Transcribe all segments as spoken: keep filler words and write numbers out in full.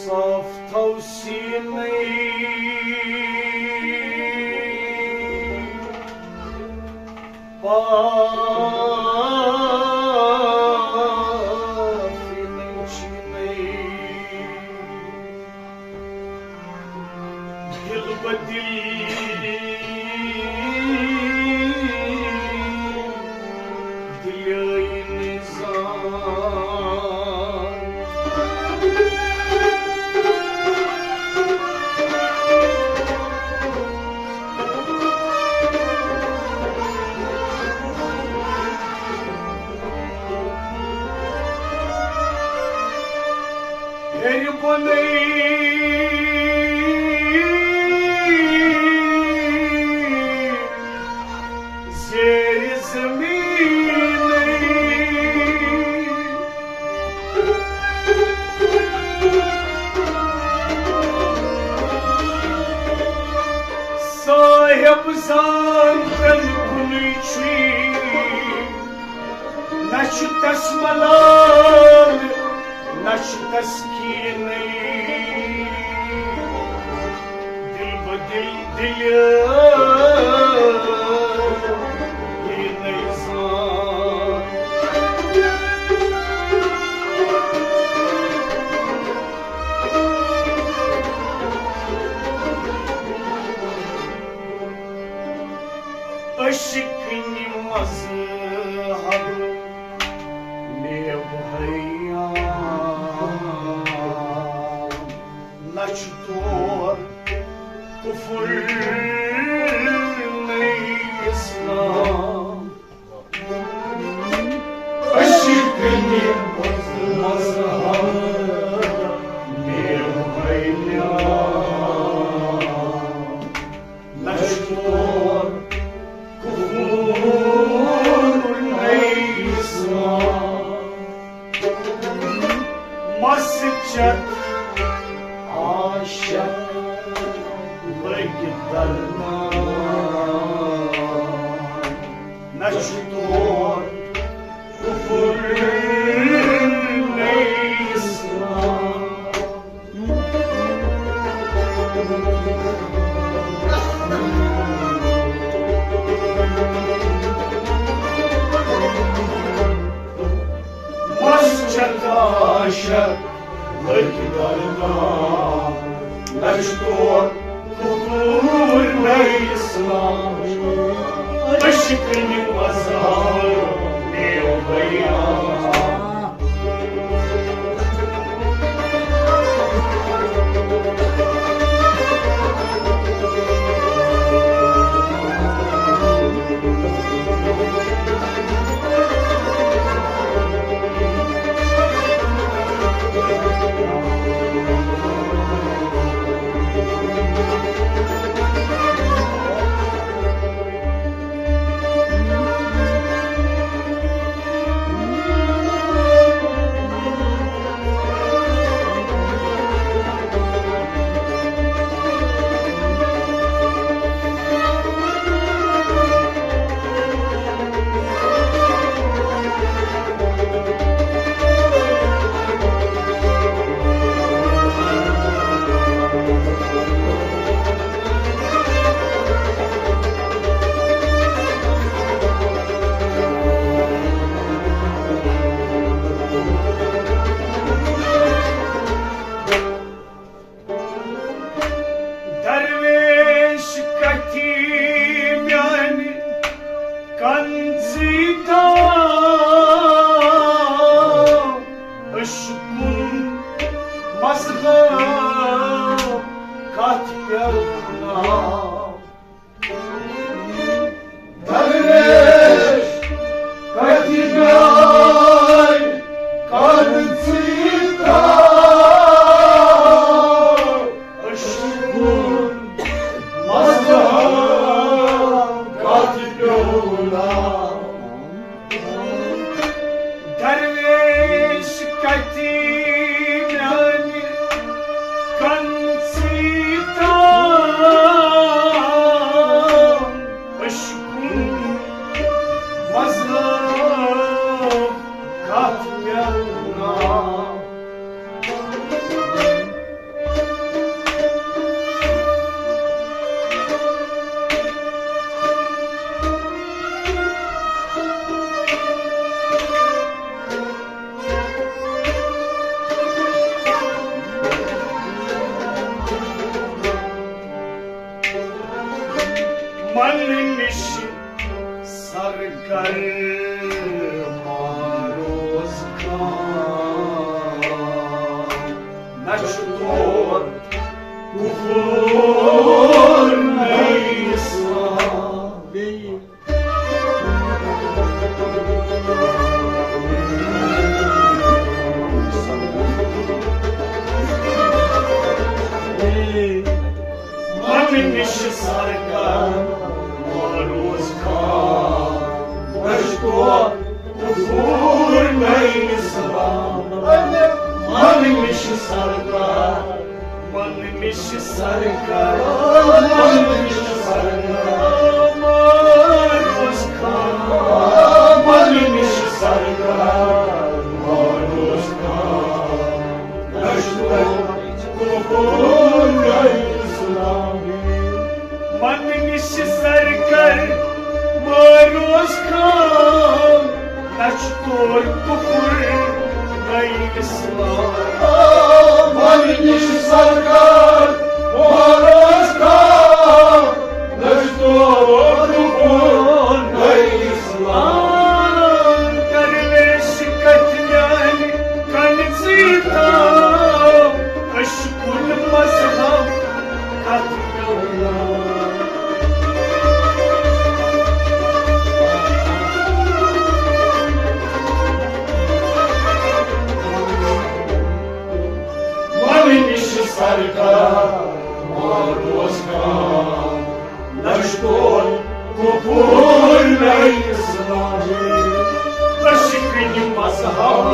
صاف تھاو سیٖنٕے پاک۔ دل بدل دل نظام۔ ہیٚرِ بۄنٕے زیرِ زمینٕے۔ صاحب زانتن کُنُے چھُے، نہ چھُ تس ملال، نہ چھُ تس کینٕے۔ دل بدل دل یی نظام۔ عشقٕنۍ مذہب میوٕ حیام، نہ چھُ تور کفر نَے اسلام۔ عشقٕنۍ مذہب میوٕ حیام، نہ چھُ تور کفر نَے اسلام۔ مس چت عاشق لگہِ درنا، نہ چھُ تور کفر نَے اسلام۔ مس چت عاشق لگہِ درنا، نہ چھُ تور کفر نَے اسلام۔ عشقٕنۍ مذہب میوٕ حیام۔ ماروز خان، نہ چھُ تور کفر نہ اسلام۔ من نِش سرکار ماروز خان، نہ چھُ تور کفر نہ اسلام۔ من نِش سرکار، من نِش سرکار، من نِش سرکار ماروز خان، من نِش سرکار ماروز خان، نہ چھُ تور کفر نہ اسلام۔ من نِش سرکار ماروز خان، نہ چھُ تور کفر نہ اسلام۔ من نِش سرکار ماروز خان، نہ چھُ تور کفر نہ اسلام۔ کر لیش کتھ میانہِ کنژی تام، عشقُل مذہب کتھ میون۔ من نِش سرکار ماروز خان، نہ چھُ تور کفر نہ اسلام۔ عشقُل مذہب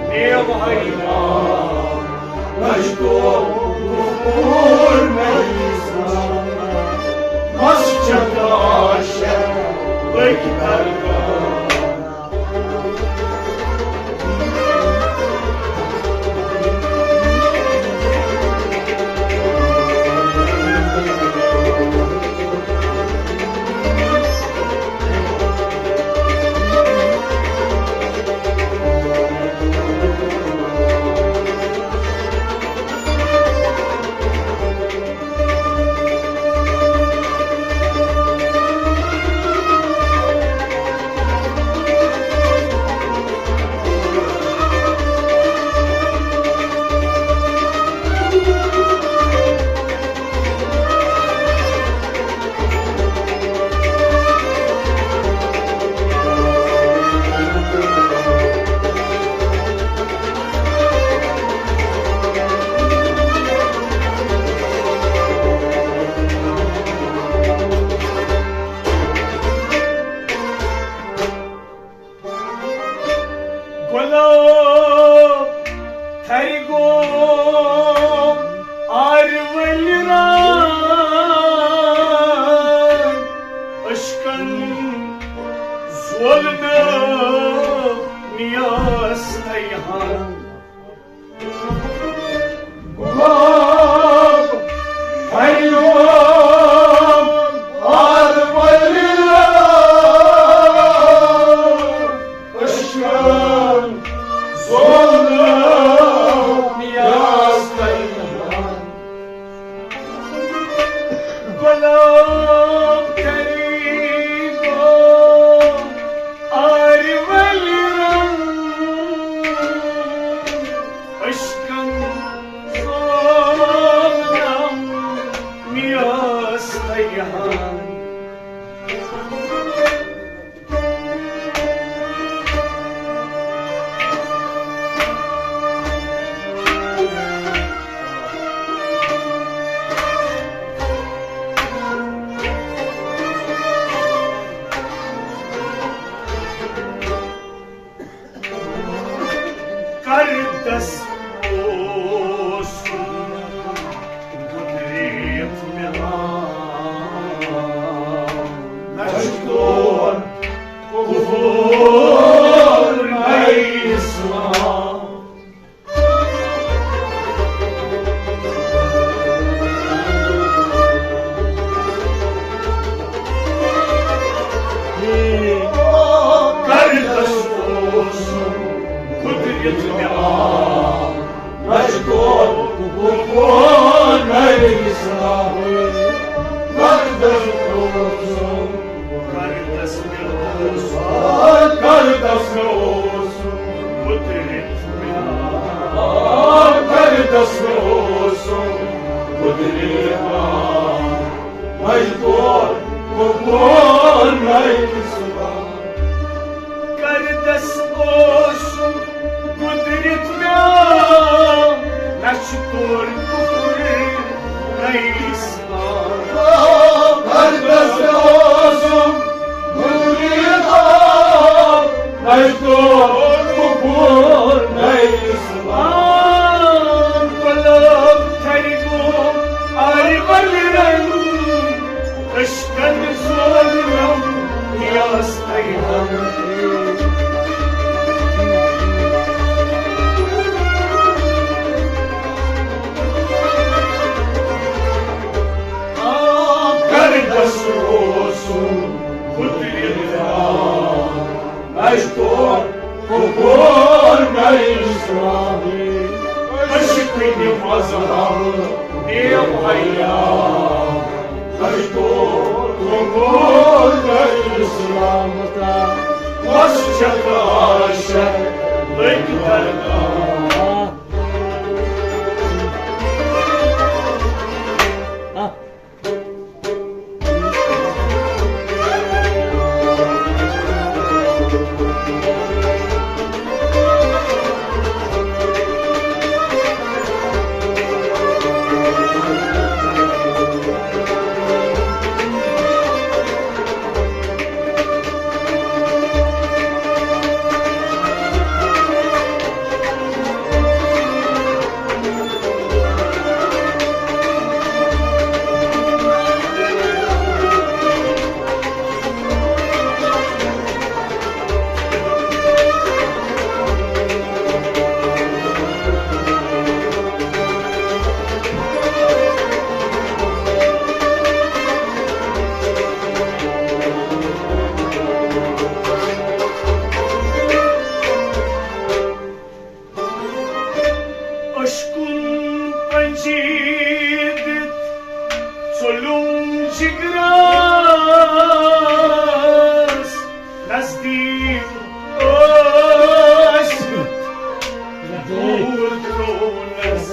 میو حیران، نہ چھُ تور کفر نہ اسلام۔ مسجد عاشق لٔگۍ درگاہ۔ گۄلاب تھرِ گوٚو آرِ ؤلۍ رنگ، عشقن زول نہٕ نیاز تیہن۔ گۄلاب تھرِ گوٚو آرِ ؤلۍ رنگ، عشقن زول نہٕ نیاز تیہن۔ گۄلاب تھرِ گوٚو آرِ ؤلۍ رنگ، عشقن زول نہٕ نیاز تیہن۔ کر دست اوسُم قدرت مےٚ آو، نہ چھُ تور کفر نہ اسلام۔ کر دست اوسُم قدرت مےٚ آو، نہ چھُ تور کفر نہ اسلام۔ کر دست اوسُم، کر دست مےٚ کردس مےٚ اوسُم قُدرت مےٚ، کردس مےٚ اوسُم قُدرت مےٚ، مجبور قبول نَے سُہ۔ کردس اوسُم قُدرت مےٚ، نہ چھُ تور کفر نَے اسلام۔ کردس اوسُم قُدرت مےٚ، نہ چھُ تور کفر نَے اسلام۔ غلام تھرِ گوٚو آرِ ولرن، عشقن ظلم یاس ایوان۔ کردس اوسُم قُدرت مےٚ، نہ چھُ تور کفر نَے اسلام۔ عشقن مذہب بے حیا، نہ چھُ تور کفر نَے اسلام۔ بس چھکھ عاشق لٔگۍ درگاہ۔ عشقن پنجی دِتھ ژوٚلُم جگرس نزدیٖک ٲسِتھ دوٗر ترٛوونس۔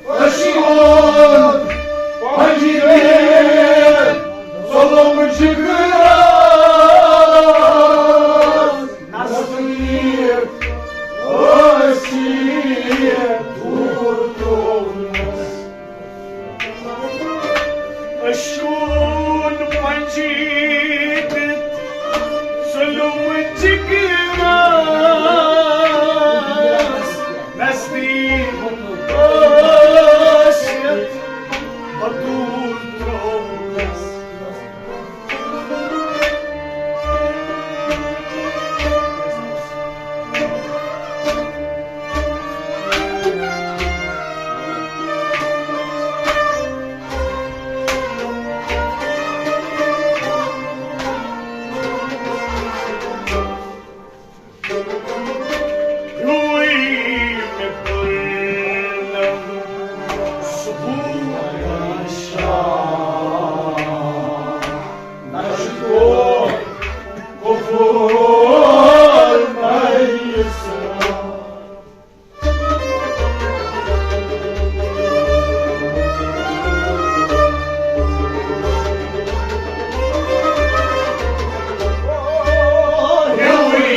عشقن پنجی دِتھ ژوٚلُم جگرس نزدیٖک ٲسِتھ دوٗر ترٛوونس۔ عشقن پنجی دِتھ ظلم جگرس نزدیٖک ٲسِتھ دوٗر ترٛوونس۔ ہیوٗے مےٚ کوٚرنم ثبوت شاہ، نہ چھُ کفر نَے اسلام۔ ہیوٚے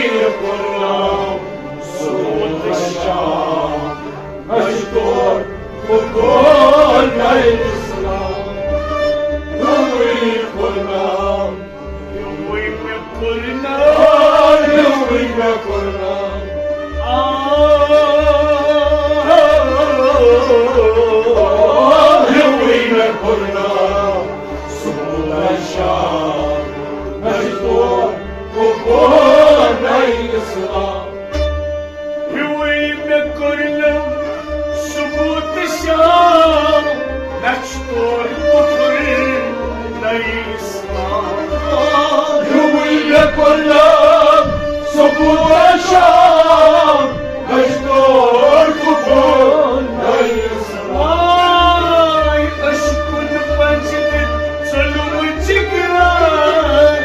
قرآن سوٗنٛچ شاہ، مجبور قرآن اسلام۔ ہیوٚے قرآن ہیوٚے مےٚ قرآن، ہیوٚے مےٚ قرآن۔ آ، ہیوٚے مےٚ قرآن، سکوٗن شاہ، مجبور قرآن اسلام۔ ہیوٚے مےٚ کوٚرنم ثبوت شاہ، نہ چھُ تور کفر نَے اسلام۔ ہیوٚے مےٚ کوٚرنم ثبوت شاہ، نہ چھُ تور کفر نَے اسلام۔ آے عشقن پنجہِ دِتھ ظلم جگرس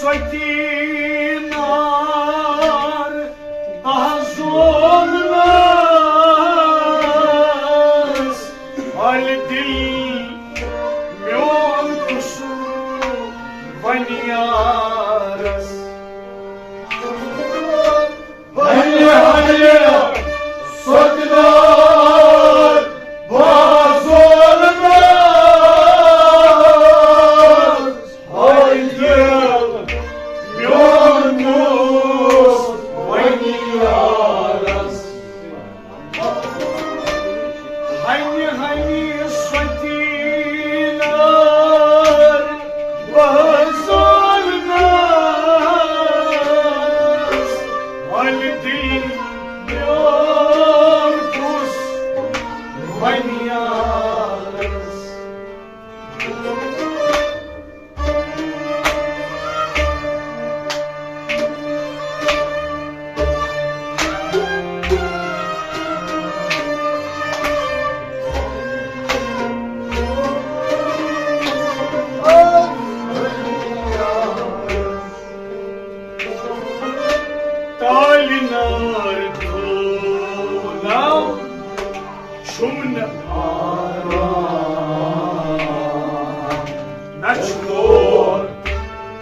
سۄ تیٖنار بہٕ زولنَس، ولہِ دِل میون قصوٗر وۄنۍ یارس۔ ہلہِ ہلہِ سۄتہِ نار بہٕ زولنَس، ہاے دِل میون کُس وۄنۍ یارس۔ ہنہِ ہنہِ سۄتہِ نار بہٕ زولنَس، ولہِ دِل میون کُس وۄنۍ یارس۔ تالہِ نار دونم چھُم نہٕ آرام، نہ چھُ دور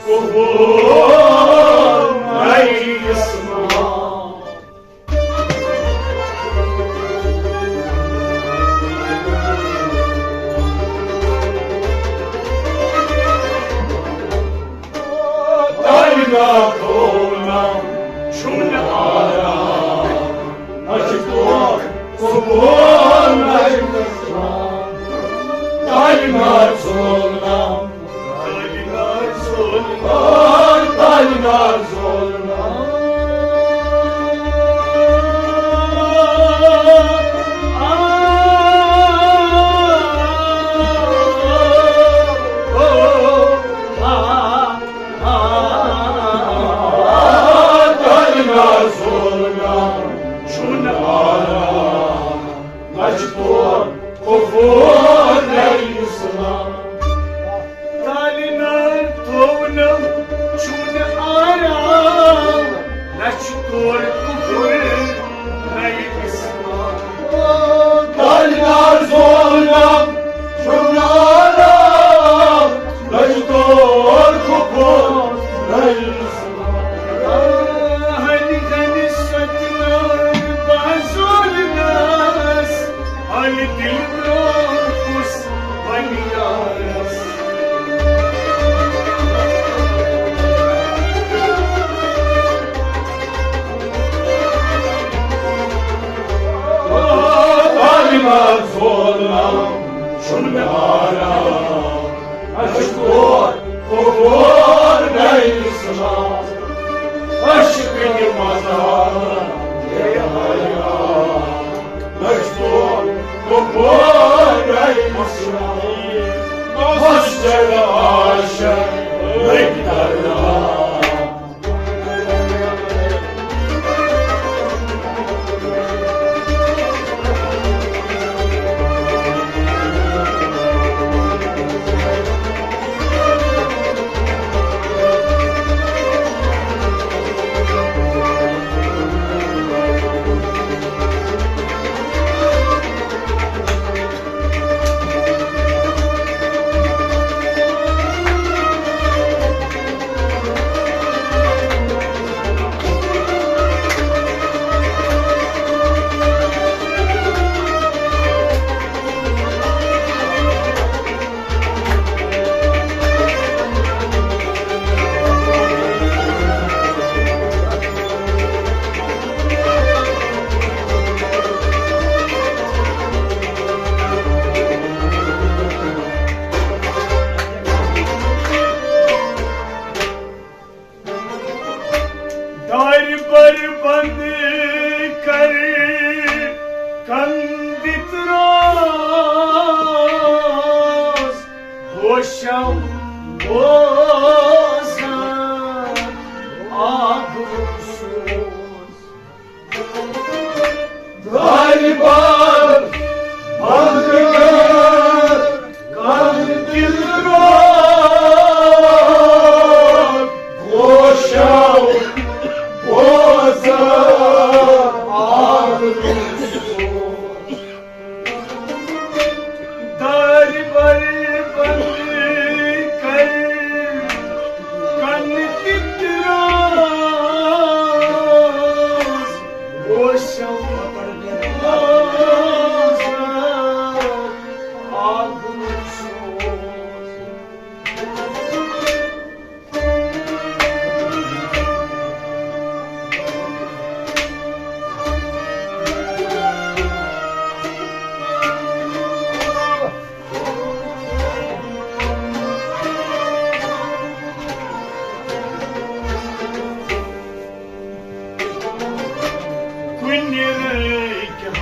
قبول نہ اسلام۔ تالہِ نار دونم چھُم نہٕ آرام، نہ چھُ دور قبول نہ اسلام۔ تالہِ نار دونم، تالہِ نار دونم، تالہِ نار دونم۔ تالہِ نار دونم چھُم نہٕ آرام، نہ چھُ دور قبول نہ اسلام۔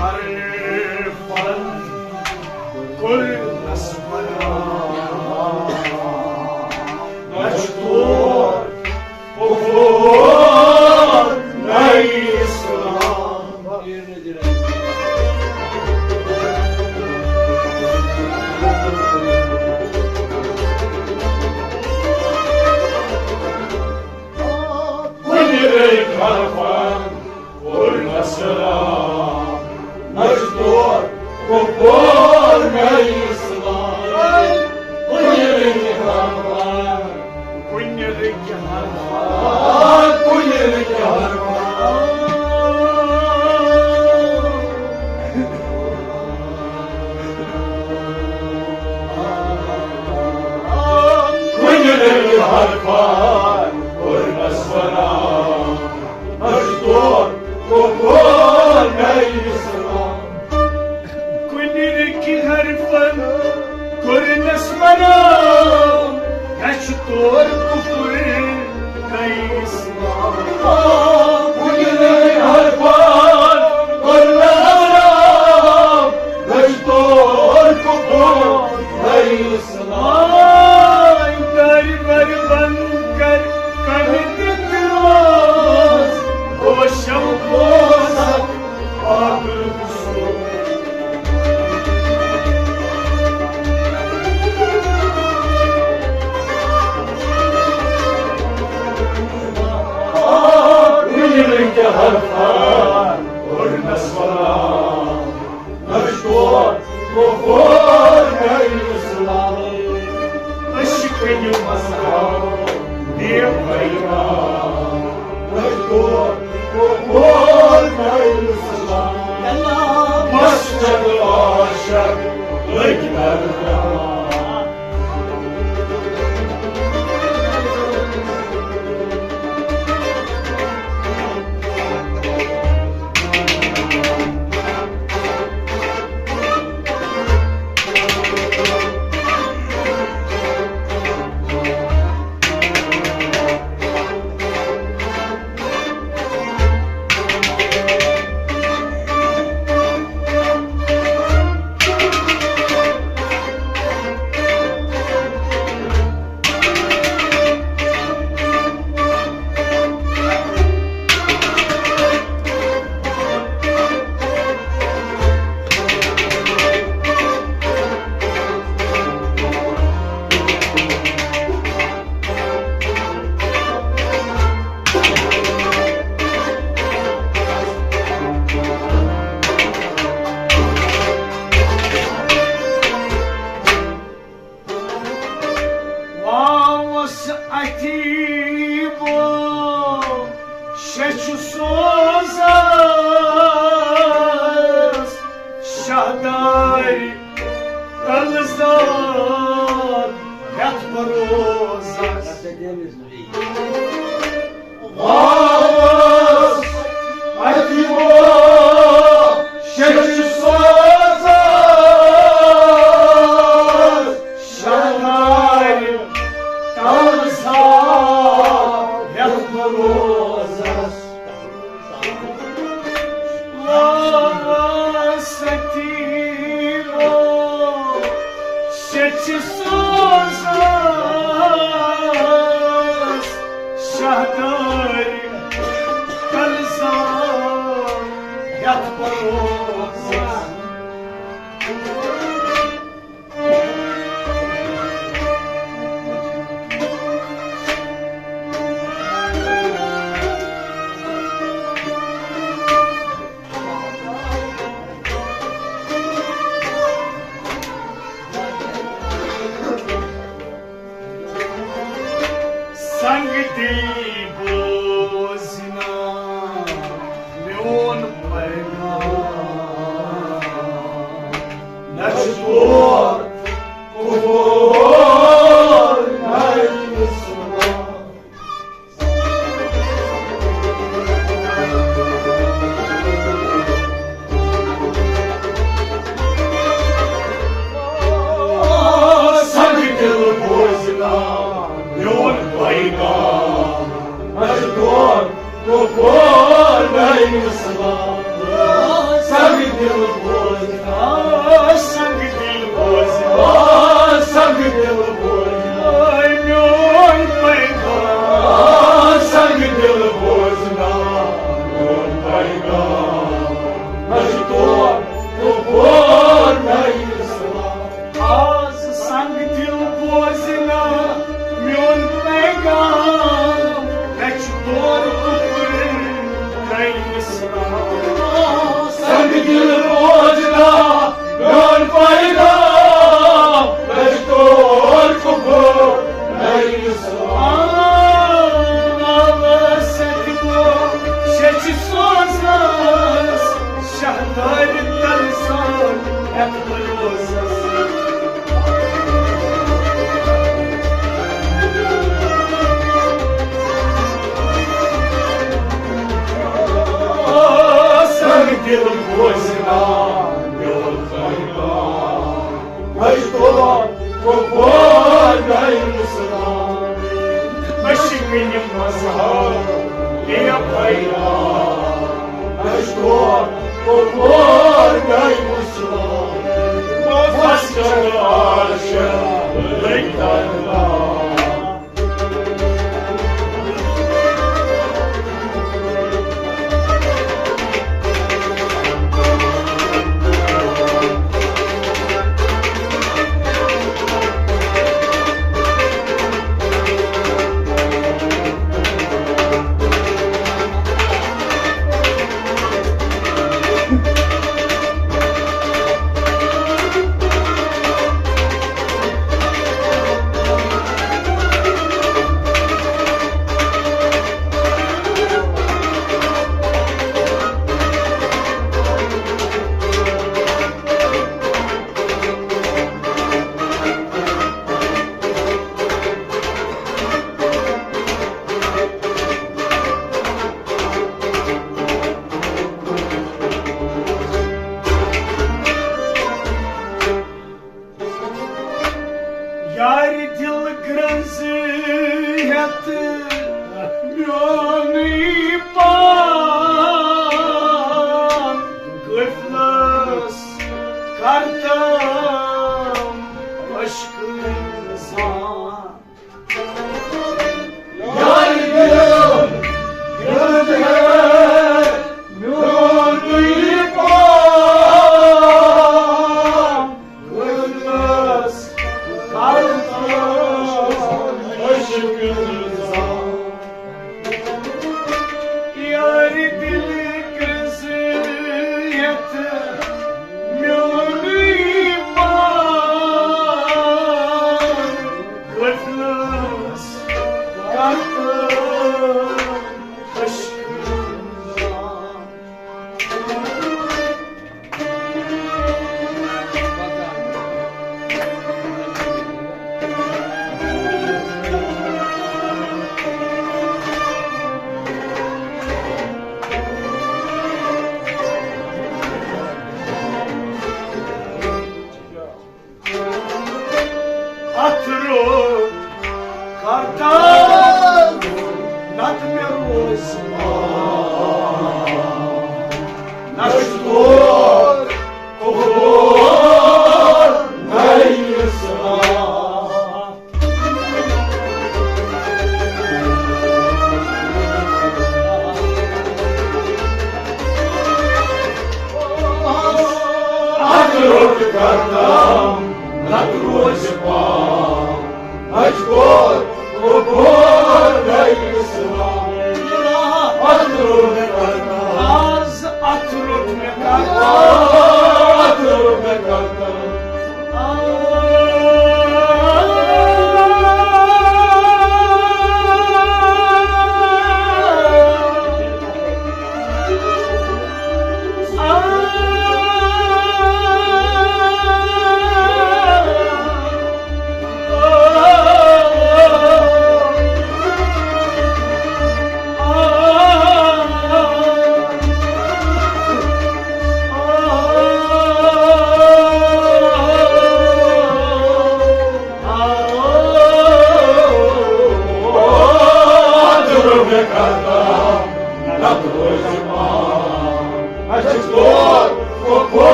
حرفن کوٚرنس منع، نہ چھُ تور کفر نہ اسلام۔ کُنہِ رٔکھۍ حرفن کوٚر نہ سلام، نہ چھُ تور کفر نہ اسلام۔ کُنہِ رٔکھۍ حرفن، کُنہِ رٔکھۍ حرفن، کُنہِ رٔکھۍ حرفن۔ کُنہِ رٔکھۍ حرفن کوٚر نہ سلام، نہ چھُ تور کفر نہ اسلام۔ کُنہِ رٔکھۍ حرفن کوٚرنس منع، نہ چھُ تور کفر نہ اسلام۔ کُنہِ رٔکھۍ حرفن کوٚرنس منع، نہ چھُ تور کفر نہ اسلام۔ دارِ بر بند کر کمہِ تہِ تراس، ہوشم بوزک پاگل قصور۔ کُنہِ رٔکھۍ حرفن کوٚرنس منع، نہ چھُ تور کفر نہ اسلام۔ أسۍ چھِ کٕنِو مذہب بے پیغام، نہ چھُ تور کفر نہ اسلام۔ مسجد عاشق لٔگۍ درگاہ۔ واوس اتی بو شچھ سوزس شہدارِ کلزار یتھ بروزس۔ واوس اتی بو شچھ سوزس شہدارِ کلزار یتھ بروزس۔ ستی شچھ سوزس شہدارِ کلزار یتھ بروزس۔ سنگ دل بوزنا میون پیغام، نہ چھُ تور کفر نہ اسلام۔ سنگ دل بوزنا میون پیغام، نہ چھُ تور کفر نہ اسلام۔ سنگ دل یارِ دِل گرٛنٛز ہٮ۪تھ میونُے پان، قٲفلس کرتم عشقہٕ زان۔ یارِ دِل گرٛنٛز ہٮ۪تھ میونُے پان، قٲفلس کرتم عشقہٕ زان۔ اتھ روٚٹ کرتم نتہٕ مےٚ روزِ نہ چھُ دور، قبول نہ اسلام۔ اتھ روٚٹ کرتم نتہٕ روزِ پاو۔ مجبور، مجبور گٔے اسلام۔ اتھ روٚٹ مےٚ کرتم۔ آز اتھ روٚٹ مےٚ کرتم۔ اتھ روٚٹ مےٚ کرتم۔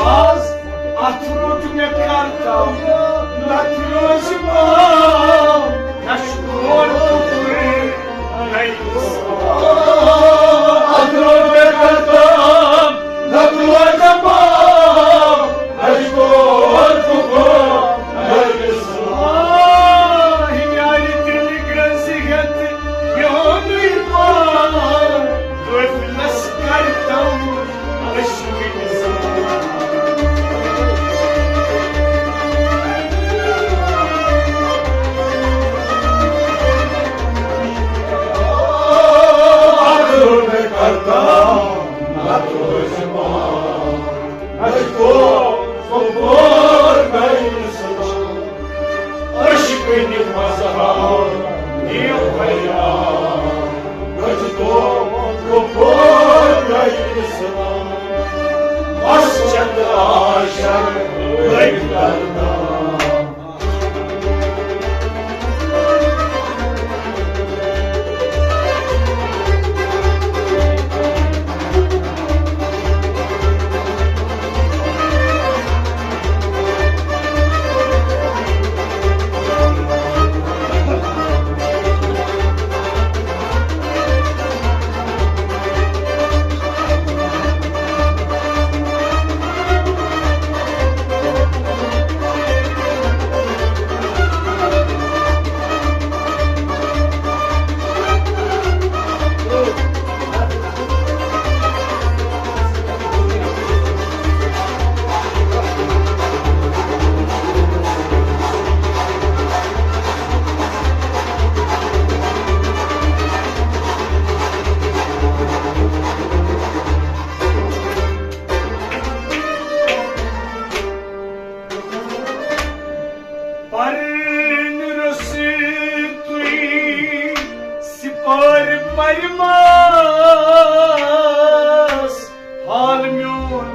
آز اتھ روٚٹ مےٚ کرتم، نتہٕ روزِ پاو، نہ چھُ دور کُکُر، نہ اسلام۔ اتھ روٚٹ مےٚ کرتم، نتہٕ روزِ پاو، نہ چھُ دور کُکُر، نہ اسلام۔ آہ، یارِ دِل گرٛنٛز ہٮ۪تھ میونُے پان، قٲفلس کرتم عشقہٕ زان۔ اتھ روٚٹ مےٚ کرتم، نتہٕ روزِ پاو۔ اَسہِ گوٚو سُہ پور گَرِ اِسلام۔ عشقٕنہِ مظہر نیو حیران۔ اَسہِ گوٚو سُہ پور گَرِ اِسلام۔ مسجد عاشر لٔگۍ دردان۔ ماس، حال میون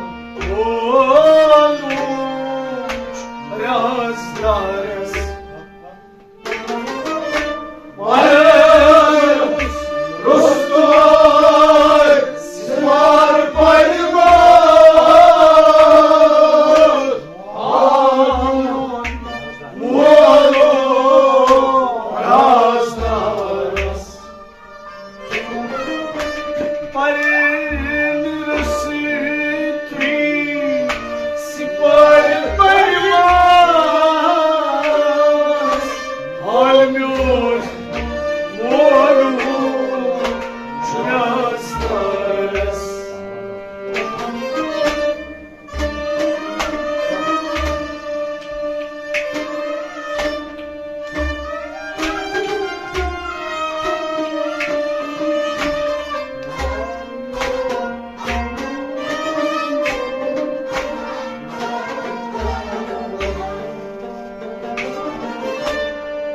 اولوٗ چھُ رازدارس۔ پرس روٚستُے سِوار پرِ ماس، حال میون اولوٗ رازدارس۔ پرن رسیتی سپار پرواز، حال میون مولوٗ چھُ رازدارس۔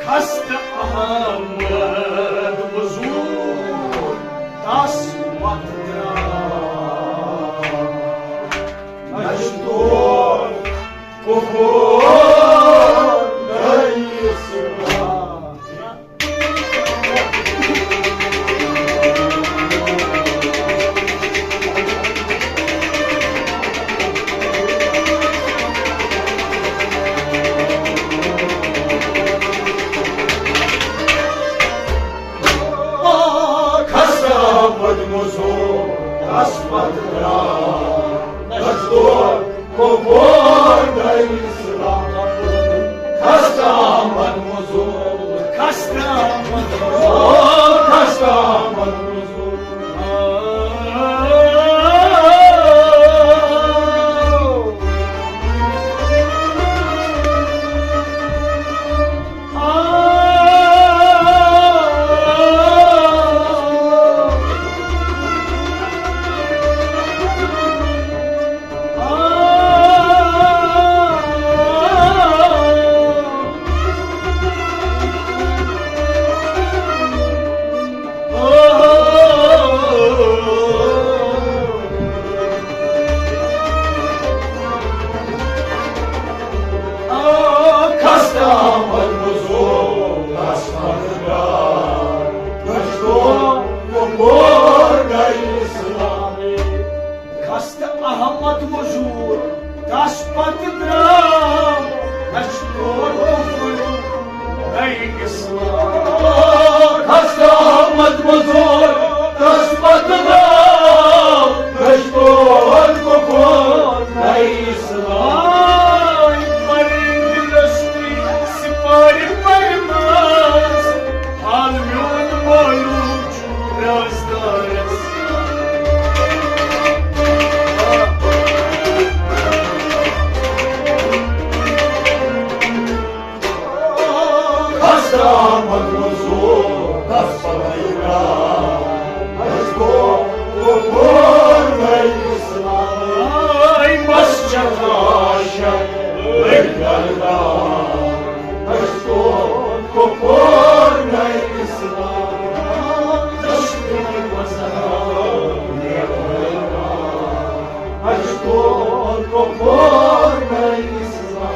خستہٕ احمد مزور تس وتھ درٛاو۔ نہ چھُ تور کفور نہ اسلام۔ خستہٕ احمد مزور تس پتہٕ درٛاو۔ نہ چھُ تور کفور نہ اسلام۔ خستہٕ احمد مزور، خستہٕ احمد مزور، خستہٕ احمد مزور۔ خستہٕ احمد مزور تس پتہٕ درٛاو۔ نہ چھُ تور کفور نہ اسلام۔ خستہٕ احمد مزور تس پتہٕ درٛاو۔ نہ چھُ تور کفور نہ اسلام۔ خستہٕ احمد مزور تس پتہٕ درٛاو۔ نہ چھُ تور کفور نہ اسلام۔ پرن رسیتی سپار پرواز، حال میون مولوٗ چھُ رازدارس۔ خستہٕ احمد مزور تس پتہٕ درٛاو۔ نہ چھُ تور کفور نہ اسلام۔ آے مسجد عاشق لٔگۍ دردار۔ نہ چھُ تور کفور نہ اسلام۔ نہ چھُ تور کفور نہ اسلام۔ نہ چھُ تور کفور نہ اسلام۔